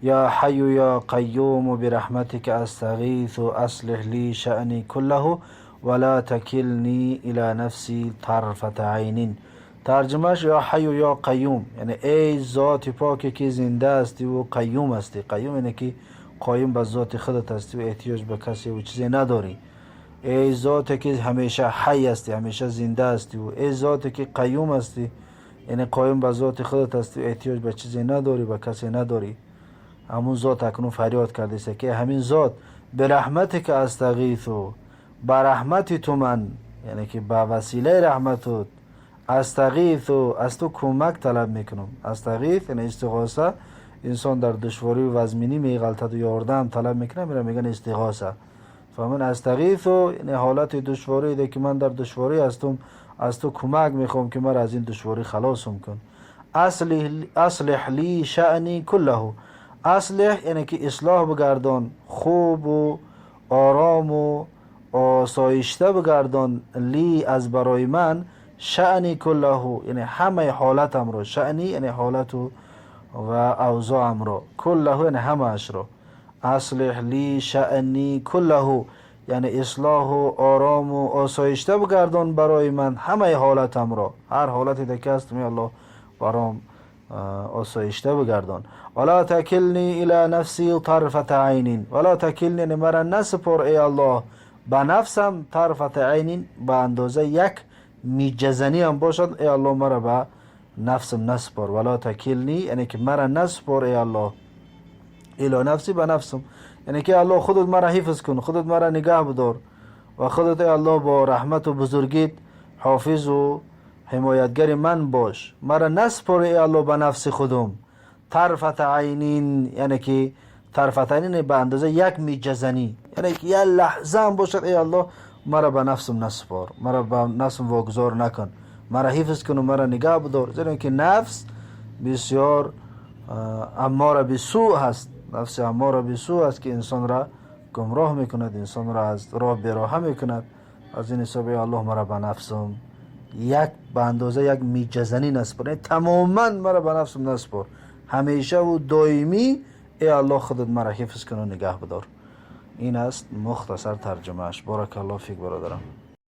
یا حی یا قیوم برحمتک استغیث اصلح لی شأنی كله ولا تکلنی الى نفسی طرفة عین. ترجمهش یا حی یا قیوم، یعنی ای ذات پاکی که زنده هستی و قیوم هستی. قیوم یعنی که قایم به ذات خودت هستی و احتیاج به کسی و چیزی نداری. ای ذاتی که همیشه حی هستی، همیشه زنده هستی، و ای ذاتی که قیوم هستی، یعنی قایم به ذات خودت هستی و احتیاج به چیزی نداری، به کسی نداری. همون ذات اکنون فریاد کرده است که همین ذات برحمتک استغیث، به رحمت تو من، یعنی که به وسیله رحمتت استغیث، از تو کمک طلب میکنم. استغیث یعنی استغاثه. انسان در دشواری و وزمینی میغلطد و یاردم طلب میکنه، میره میگن استغاثه. فمن استغیث یعنی حالت دشواری ده که من در دشواری هستم، از تو کمک میخوام که مرا از این دشواری خلاصم کن. اصلح لی شأنی كله. اصلح یعنی که اصلاح بگردان، خوب و آرام و آسایشته بگردان، لی از برای من، شأنی كله یعنی همه حالتم رو. شأنی یعنی حالت و اوضاعم رو، كله یعنی همه اش رو. اصلح لی شأنی كله یعنی اصلاح و آرام و آسایشته بگردان برای من همه حالتم را. هر حالتی که هستم ای الله برام آسایشته بگردان. ولا تکلنی الى نفسی طرفة عین. ولا تکلنی یعنی مرا نسپر ای الله به نفسم، طرفة عین به اندازه یک میجزنی هم باشد، ای الله مرا به نفسم نسپر. ولا تکلنی یعنی که مرا نسپر ای الله، الى نفسی به نفسم، یعنی که الله خودت مرا حفظ کن، خودت مرا نگاه بدار و خودت ای الله با رحمت و بزرگیت حافظ و حمایتگر من باش. مرا نسپر ای الله به نفس خودم طرفة عین، یعنی که طرفة عین به اندازه یک میجزنی، یعنی که یک لحظه هم باشد ای الله مرا به نفسم نسپار، مرا به نفسم واگذار نکن، مرا حفظ کن و مرا نگاه بدار، زیرا که نفس بسیار اماره به سوء هست. نفس اماره به سوء است که انسان را گمراه میکند، انسان را از راه بیراه میکند. از این حساب الله مرا به نفسم یک به اندازه یک میجزنی نسپر، یعنی تماما مرا به نفسم نسپر، همیشه و دائمی ای الله خودت مرا حفظ کن و نگاه بدار. این است مختصر ترجمهش. بارک الله فیک برادرم.